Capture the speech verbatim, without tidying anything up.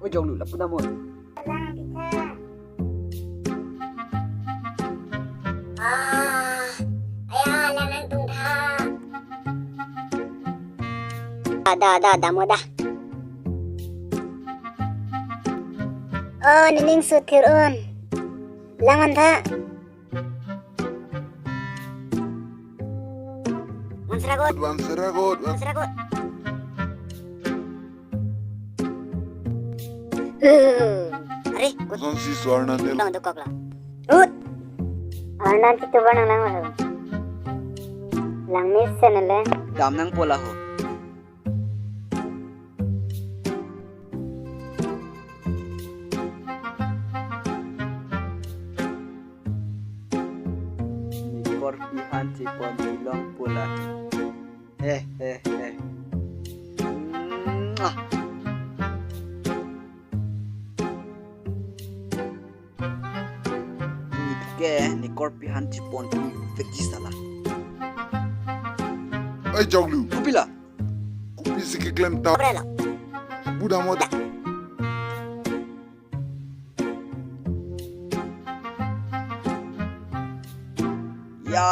Oi, Joklu, lapu damnon. Lang pitha. Ah, aya, lang nangtungtha. Da, da, da, damnon da. Oh, nening suthir un. Lang mantha. Van seragut. Van seragut, van seragut. Are, kut. Kosonsi su arnan nelo. Lang dokok la. Ut. Arnan chitu ba nang lang la. Lang mesen le. Dam nangpo la ho. Ni korpi aphan chepon ilong pula. Eh, eh, eh. Mwah. Nike ni korpi aphan chepon pi vekji sala. Oi, Joklu. Kopilo? Kopisi keklem ta. Kopilo? Lapu damnon da. Ya,